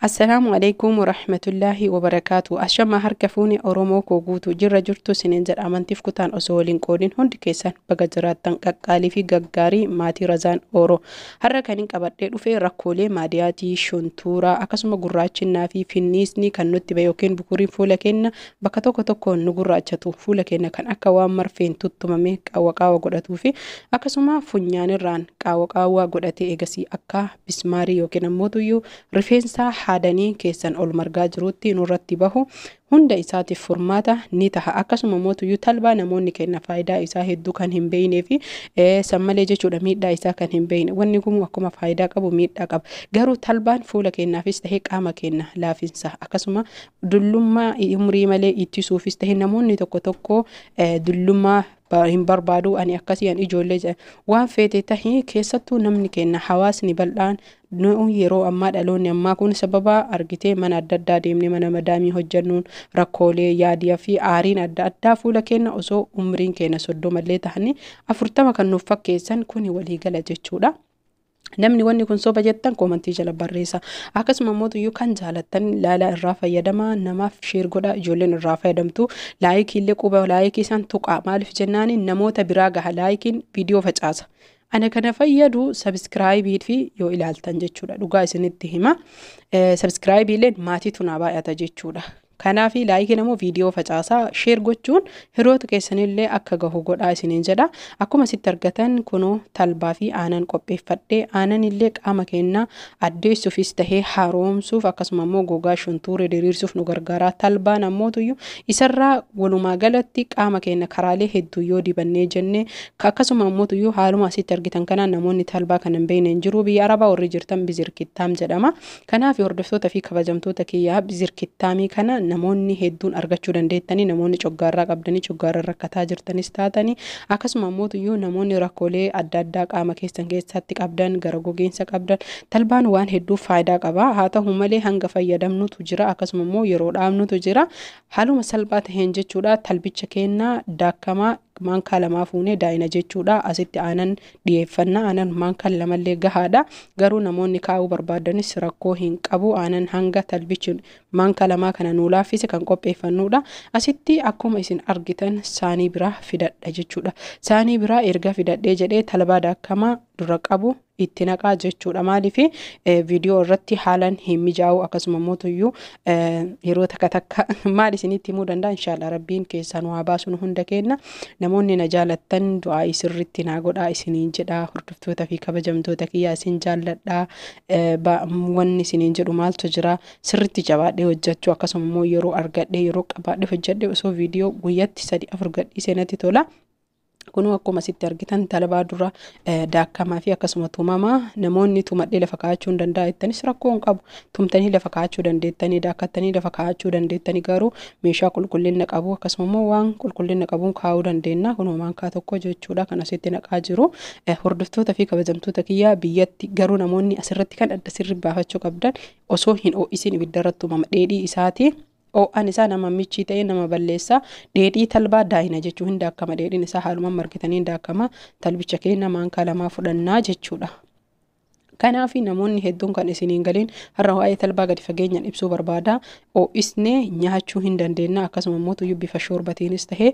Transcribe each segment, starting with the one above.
Assalaamu alaikum warahmatullaahi wabarakaatu. Ashamaa harka fuuni Oromoo koo guutuu jirra jirtu isiniin jedha. Amantiif kutaan osoo waliin qoodin hundi keessan baga jiraattan qaqqaalii fi gaggaarii maatii Razaan Oro. Har'a kan hin qabadhee dhufe rakkoolee maadiyaatii, shuntuuraa akkasuma gurraachinnaa fi finniisni kan nutti bahe yookiin bukuriin fuula keenya bakka tokko tokkoon nu gurraachatu fuula keenya kan akka waan marfeen tuttumame qaawwa qaawwa godhatuu fi akkasuma funyaanirraan qaawwa qaawwa godhatee eegasii akka bismaarii yookiin ammoo tuyyuu rifeensa haadanii keessan ol margaa jirutti nurratti bahu hunda isaatiif furmaata ni taha. Akkasuma mootuyyuu talbaa namoonni kenna faayidaa isaa hedduu kan hin beeknee fi san malee jechuudha miidhaa isaa kan hin beekne. Wanni kun akkuma faayidaa qabu miidhaa qaba. Garuu talbaan fuula keenyaafis tahee qaama keenya laafinsa akkasuma dullummaa umrii malee ittisuufis tahee namoonni tokko tokko dullummaa hin barbaadu ani akkasii ani ijoollee jedha waan feete tahii keessattuu namni kenna hawaasni bal'aan nu yeroo ammaa dhaloonni ammaa kun sababa argitee mana adda addaa deemnee mana madaamii hojjennuun rakkoolee yaadiyaa fi aariin adda addaa fuula keenya osoo umriin keenya 30llee tahanii 40 kan nuuf fakkeessan kuni waliigala jechuudha. Namni wanni kun soba jettan koomantii jala barreessa. Akkasuma mootuyyuu kan jaalattan laalaa irraa fayyadamaa namaaf share godhaa ijoolleen irraa fayyadamtu. Laayikii illee quba laayikii isaan tuqaa maaliif jennaani namoota biraa gaha laayikiin viidiyoo facaasa. Ana kana fayyadu sabiskiraayibii fi yoo ilaaltan jechuudha. Dhugaa isinitti hima. Sabiskiraayibii illee maatiitu naa baay'ata jechuudha. Kanaaf laayikiin ammoo viidiyoo facaasaa share gochuun hiriyoota keessanillee akka gahu godhaa isiniin jedha. Akkuma sitti argatan kunoo talbaa fi aanan qopheeffadhee aanan illee qaama keenya addeessuufis tahee haaromsuuf akkasuma immoo gogaa shuntuuree diriirsuuf nu gargaara. Talbaan ammootuyyuu isarraa walumaa galatti qaama keenya karaalee hedduu yoo dibannee jenne akkasuma ammootuyyuu haaluma asitti argitan kanaan namoonni talbaa kana hin beekne hin jiru. Biyya Arabaa warri jirtan bizirkittaam jedhama. Kanaaf hordoftoota fi kabajamtoota kiyyaa bizirkittaamii kana namoonni hedduun argachuu dandeettanii namoonni coggaarraa qabdanii coggaarra rakkataa jirtanis taatanii akkasuma ammootuyyuu namoonni rakkoolee adda addaa qaama keessan keessatti qabdan gara gogiinsa qabdan talbaan waan hedduu faayidaa qaba. Haa ta'u malee hanga fayyadamnutu jira akkasuma immoo yeroo dhaabnutu jira. Haaluma salphaa taheen jechuudha talbicha keenna daakamaa maankaa lamaa fuunee daa'ina jechuudha. Asitti aanan dhiyeeffannaa aanan maankaa lamallee gahaadha. Garuu namoonni kaa'uu barbaadanis rakkoo hin qabu. Aanan hanga talbichi maankaa lamaa kana nuu laaffise kan qopheeffannudha. Asitti akkuma isin argitan saanii biraa fidadha jechuudha. Saanii biraa erga fidadhee jedhee talbaa daakamaa dura qabu itti naqaa jechuudha. Maaliif viidiyoo irratti haalaan hin mijaa'u akkasuma mootuyyuu yeroo takka takka maal isinitti himuu danda'a inshaallah rabbiin keessaa nu haa baasu nu hunda kenna. Namoonni na jaalattan du'aa sirriitti naa godhaa isiniin jedha. Hordoftoota fi kabajamtoota kiyyaa isin jaalladha. Wanni isiniin jedhu maaltu jira sirriitti jabaadhee hojjechuu akkasuma immoo yeroo argadhee yeroo qabaadhee hojjedhee osoo viidiyoo guyyatti 3 4 gadhiisee natti tola. Kunuu akkuma asitti argitan talbaa dura daakamaa fi akkasuma tumamaa namoonni tumadhee lafa kaa'achuu hin danda'a jettanis rakkoo hin qabu. Tumtanii lafa kaa'achuu dandeettanii daakattanii lafa kaa'achuu dandeettanii garuu meeshaa qulqullina qabu akkasuma immoo waan qulqullina qabuun kaa'uu dandeenya. Kunuu maankaa tokko jechuudha kan asitti naqaa jiru. Hordoftoota fi kabajamtoota kiyyaa biyyatti garuu namoonni asirratti kan adda sirri baafachuu qabdan osoo hin ho'isin ibidda irratti tumama dheedhii isaati. Ho'aan isaa nama michii ta'ee nama balleessa. Dheedhii talbaa daa'ina jechuun hin daakama. Dheedhiin isaa haaluma margitanii hin daakama. Talbicha keenya maankaa lamaa fudhannaa jechuudha. Kanaaf namoonni hedduun kan isiniin galiin har'a waa'ee talbaa gadi fageenyaan ibsuu barbaada. Ho'isnee nyaachuu hin dandeenya. Akkasuma immoo bifa shoorbatiinis tahee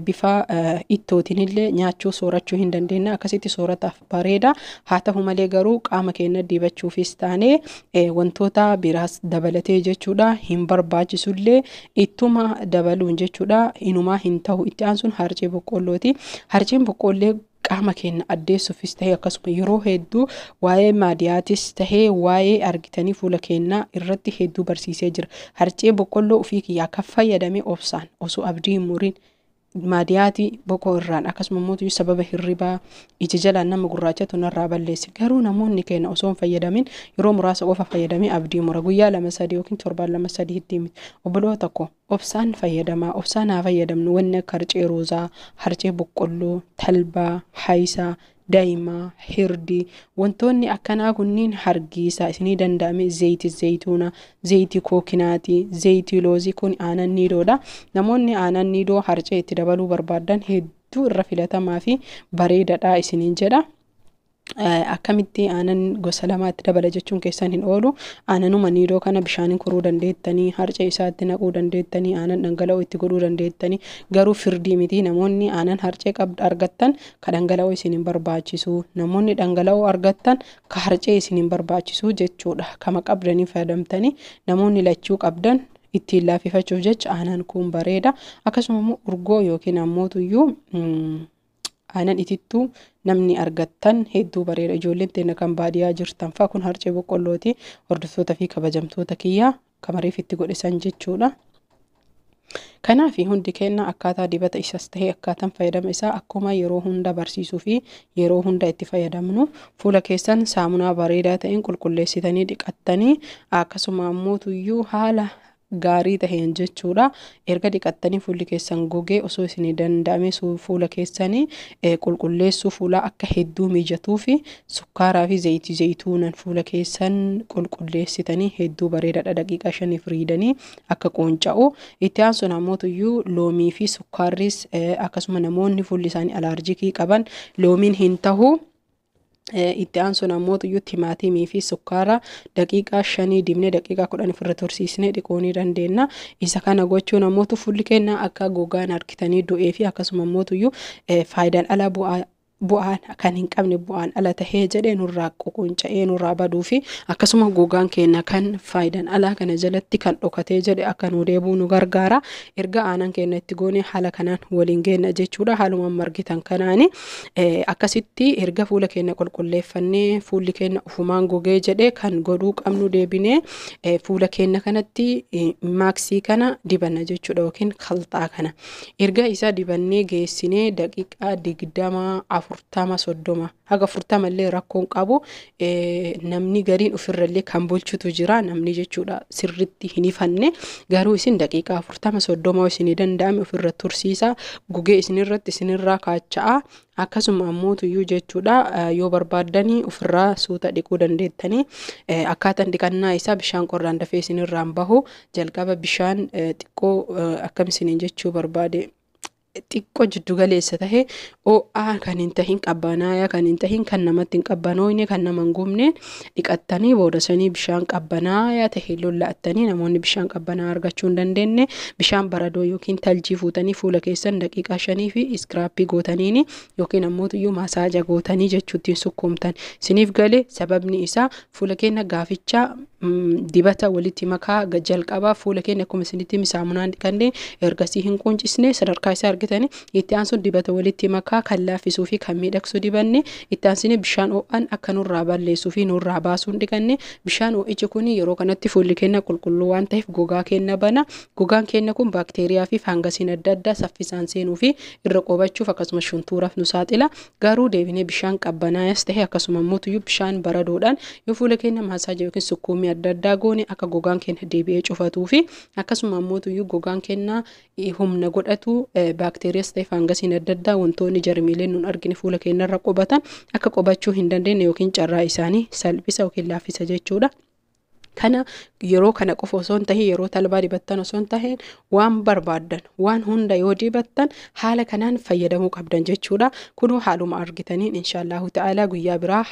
bifa ittootiinillee nyaachuu soorachuu hin dandeenya. Akkasitti soorataaf bareeda. Haa ta'u malee garuu qaama keenya dibachuufis taanee wantoota biraas dabalatee jechuudha hin barbaachisullee ittuma dabaluun jechuudha inumaa hin ta'u. Itti aansuun harcee boqqollooti. Harceen boqqollee qaama keenya addeessuufis tahee akkasuma yeroo hedduu waa'ee maadiyaatis tahee waa'ee argitanii fuula keenyaa irratti hedduu barsiisee jira. Harcee boqqolloo ofii kiyyaa akka fayyadame obsaan osoo abdii hin muriin maadiyaatii boqoo irraan akkasuma immoo sababa hirribaa ija jalaan nama gurraachatu narraa balleesse. Garuu namoonni keenya osoo hin fayyadamin yeroo muraasa qofa fayyadamee abdii mura guyyaa 2 3 yookiin torbaan 2 3 itti miti. Obboloota koo obsaan fayyadamaa obsaan haa fayyadamnu wanni akka harcee roozaa, harcee boqqolloo, talbaa, haayisaa, daa'imaa, hirdii wantoonni akkanaa kunniin hargiisaa isinii danda'ame zayitii zayituunaa, zayitii kookinaatii, zayitii loozii kun aanan niidoodha. Namoonni aanan niidoo harcee itti dabaluu barbaadan hedduu irra filatamaa fi bareedaadha isiniin jedha. Akkamitti aanan gosa lamaatti dabala jechuun keessan hin oolu. Aananuma niidoo kana bishaaniin koruu dandeettanii, harcee isaatti naquu dandeettanii, aanan dhangala'oo itti godhuu dandeettanii, garuu firdii miti. Namoonni aanan harcee argattan ka dhangala'oo isin hin barbaachisu, namoonni dhangala'oo argattan ka harcee isin hin barbaachisu jechuudha. Kama qabdanii fayyadamtanii, namoonni lachuu qabdan ittiin laaffifachuuf jecha aanan kun bareeda. Akkasuma immoo urgoo yookiin ammootuyyuu aanan itittuu namni argattan hedduu bareeda. Ijoolleen teenya kan baadiyyaa jirtan fa'a, kun harcee boqqollooti, hordoftoota fi kabajamtoota kiyyaa, kamariif itti godhisan jechuudha. Kanaaf hundi keenya akkaataa dibata isas ta'ee akkaataan fayyadama isaa akkuma yeroo hunda barsiisuu fi yeroo hunda itti fayyadamnu, fuula keessan saamunaa bareedaa ta'een qulqulleessitanii dhiqattanii, akkasuma ammootuyyuu haala gaarii taheen jechuudha. Erga dhiqattanii fuulli keessan gogee, osoo isinii danda'ame fuula keessanii qulqulleessuu fuulaa akka hedduu mijatuu fi sukkaaraa fi zayitii zayituunan fuula keessan qulqulleessitanii hedduu bareedaadha. Daqiiqaa 5f riidanii akka qonca'u. Itti aansuun ammootuyyuu loomii fi sukkaarris, akkasuma namoonni fuulli isaanii alaarjikii qaban loomiin hin tahu. Itti aansuun ammootuyyuu timaatimii fi sukkaara daqiiqaa 5 dibnee daqiiqaa 10 ofirra tursiisnee dhiquu ni dandeenya. Isa kana gochuun ammootu fuulli keenya akka gogaan harkitanii du'ee fi akkasuma ammootuyyuu faayidaan ala, bu'aan kan hin qabne, bu'aan ala tahee jedhee nurraa ququnca'ee nurraa baduu fi akkasuma gogaan keenya kan faayidaan alaa kana jalatti kan dhokatee jedhe akka nu deebi'u nu gargaara. Erga aanan keenya itti goone haala kanaan waliin geenna jechuudha. Haaluma margitan kanaani akkasitti erga fuula keenya qulqulleeffannee fuulli keenya ufumaan gogee jedhee, kan godhuu qabnu deebinee fuula keenya kanatti maaksii kana dibanna jechuudha, yookiin kalxaa kana. Erga isa dibannee geessinee daqiiqaa 20, 40, 30, haga 40 illee rakkoon qabu. Namni gariin ofirrallee kan bulchutu jira namni jechuudha, sirritti hin ifanne. Garuu isin daqiiqaa 40, 30 isinii danda'ame ofirra tursiisa, gugee isinirratti isinirraa kaacha'a. Akkasuma ammootuyyuu jechuudha, yoo barbaaddanii ofirraa suuta dhiquu dandeettanii. Akkaataan dhiqannaa isaa bishaan qorraan dafee isinirraan bahu. Jalqaba bishaan xiqqoo, akkam isiniin jechuu barbaade, xiqqoo jiddu galeessa tahe, ho'aa kan hin tahin, qabbanaayaa kan hin tahin, kan namatti hin qabbanooyne, kan nama hin gubne dhiqattanii, booda sanii bishaan qabbanaayaa tahe lolla'attanii, namoonni bishaan qabbanaa argachuu hin dandeenye bishaan baradoo yookiin taljii fuutanii fuula keessan daqiiqaa 5 fi iskiraappii gootaniini yookiin ammootuyyuu masaaja gootanii jechuuttiin sukkuumtan. Isiniif gale? Sababni isaa fuula keenya gaafichaa dibata walitti makaa jalqabaa fuula keenya akkuma isinitti saamunaan dhiqannee ergasii hin quncisne, sadarkaa isaa argitanii. Itti aansuun dibata walitti makaa kan laaffisuu fi kan miidhagsu dibanne. Itti aansine bishaan ho'aan akka nurraa balleessuu fi nurraa baasuun dhiqanne. Bishaan ho'ichi kun yeroo kanatti fuulli keenya qulqulluu waan ta'eef gogaa keenya bana. Gogaan keenya kun baakteeriyaa fi faangasiin adda addaa saffisaan seenuu fi irra qobachuuf akkasumas shuntuuraaf nu saaxila. Garuu deebinee bishaan qabbanaayas ta'e akkasuma immoo bishaan baradoodhaan yoo fuula keenya maasaaja yookiin sukkuumii adda addaa goone, akka gogaan keenya deebi'ee cufatuu fi akkasuma immoo gogaan keenya humna godhatu, baakteeriyaas ta'e faangasiin adda addaa, wantoonni jarmiileen nun argine fuula keenyarra qubatan akka qubachuu hin dandeenye yookiin carraa isaanii salphisa yookiin laaffisa jechuudha. Kana yeroo kana qofa osoo hin tahin, yeroo talbaa dibattan osoo hin tahin, waan barbaaddan waan hunda yoo dibattan haala kanaan fayyadamuu qabdan jechuudha. Kunoo haaluma argitaniin, inshaallahu ta'ala, guyyaa biraa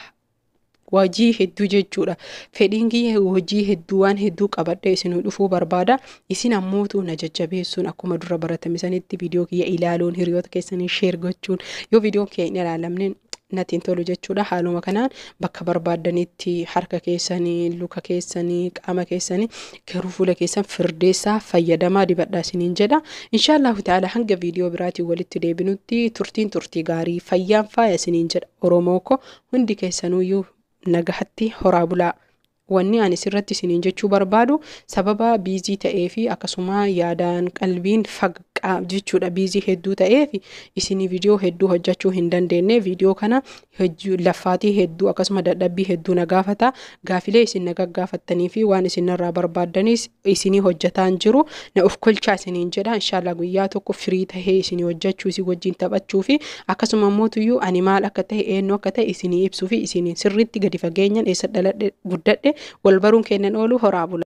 hojii hedduu jechuudha. Fedhiin kiyya hojii hedduu, waan hedduu qabadhee isin dhufuu barbaada. Isin ammootu na jajjabeessuun akkuma dura baratame sanitti viidiyoo kiyya ilaaluun, hiriyoota keessanii share gochuun, yoo viidiyoon kiyya hin ilaalamne natti hin tolu jechuudha. Haaluma kanaan bakka barbaaddanitti harka keessanii, luka keessanii, qaama keessanii, garuu fuula keessan firdeessaa fayyadamaa dibadhaa isiniin jedha. Inshaallahu ta'ala hanga viidiyoo biraatiin walitti deebinutti turtiin turtii gaarii, fayyaan faaya isiniin jedha. Oromoo ko, hundi keessanuyyuu nagahatti horaa bulaa. Wanni ani sirratti isiniin jechuu barbaadu, sababa busy ta'ee fi akkasuma yaadaan qalbiin faqaa jechuudha, busy hedduu ta'ee fi isinii viidiyoo hedduu hojjechuu hin dandeenye. Viidiyoo kana laffaatii hedduu akkasuma dadhabbii hedduu na gaafata. Gaafilee isin na gaggaafattanii fi waan isin irraa barbaaddanis isinii hojjetaan jiru, na of kolchaa isiniin jedha. Inshaallah guyyaa tokko firii tahee isinii hojjechuu, isin wajjin taphachuu fi akkasuma mootuyyuu ani maal akka ta'e, eenyu akka ta'e isinii ibsuu fi isinii sirriitti gadi fageenyan eessa dhaladhe guddadhe wal baruun kennan oolu. Horaa bula.